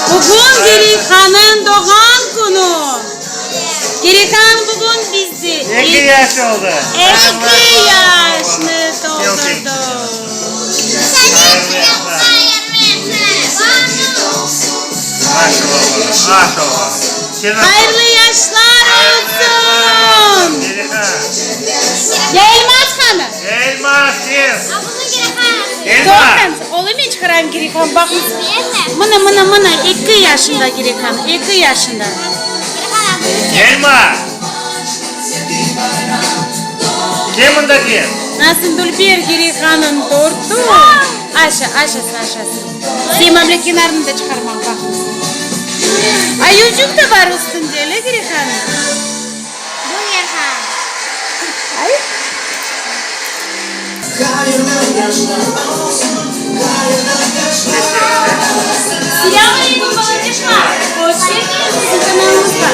Bugün Gereyhannıñ doğğan künü! Gereyhan bugün bizde Eki yaş oldı. Eki yaşnı toldurdı. Hayırlı yaşlar olsun! Ya Elmaz qani? Elmaz, kes! Toqtañız, olı men çıqarayım Gereyhan, baqıñız. Mına, mına, mına, eki yaşında Gereyhan, eki yaşında. Elmaz! Kel mında kel! Nasıl dülber Gereyhannıñ tortu! Aşa, aşasın, aşasın. Sen kenarını da çıqarmañ, baqıñız. Ayucıq da bar üstünde, le, Gereyhannıñ? Ay. Selâm aleyküm, balaçıqlar! Hoş keldiñiz bizim kanalımızğa!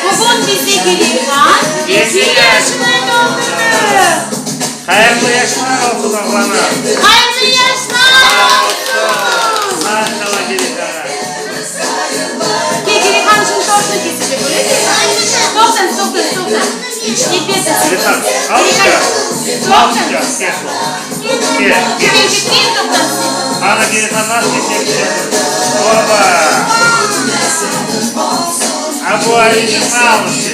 Bugün bizde Gereyhan eki yaşını toldurdı. Hayırlı yaşlar olsun, oğlanım! Hayırlı yaşlar olsun! Maşallah, Gereyhanğa! Kel, Gereyhan, şimdi tortnı kesecek, öyle Gereyhan? Toqtañız, toqtañız, toqtañız! Gereyhan, al sıcaq, al sıcaq, kes ol. Kel, kes. Ana, Gereyhan nasıl kese? Oba! A bu ayıcıqnı alıp kese.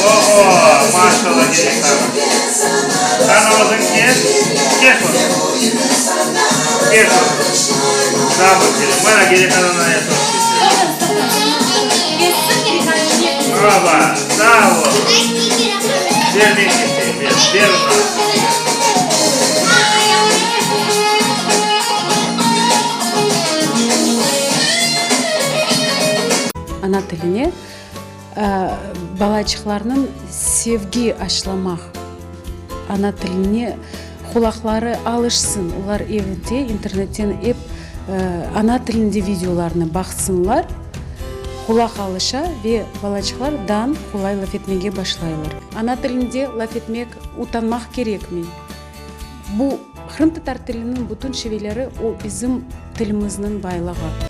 Oho, maşallah Gereyhanğa. Qana özüñ kes, kes özüñ. Kes özüñ. Sağ ol, Gereyhan. Mana Gereyhan anaya tort kese. Oba, sağ ol. Ber men keseyim, ber, ber onı. Ana tiline balaçıqlarnıñ sevgi aşlamaq, ana tiline qulaqları alışsın, olar evde internetten ep ana tilinde videolarnı baqsınlar, qulaq alışa ve balaçıqlar dan qolay laf etmege başlaylar. Ana tilinde laf etmek utanmaq kerekmey. Bu qırımtatar tiliniñ bütün şiveleri o bizim tilimizniñ baylığı.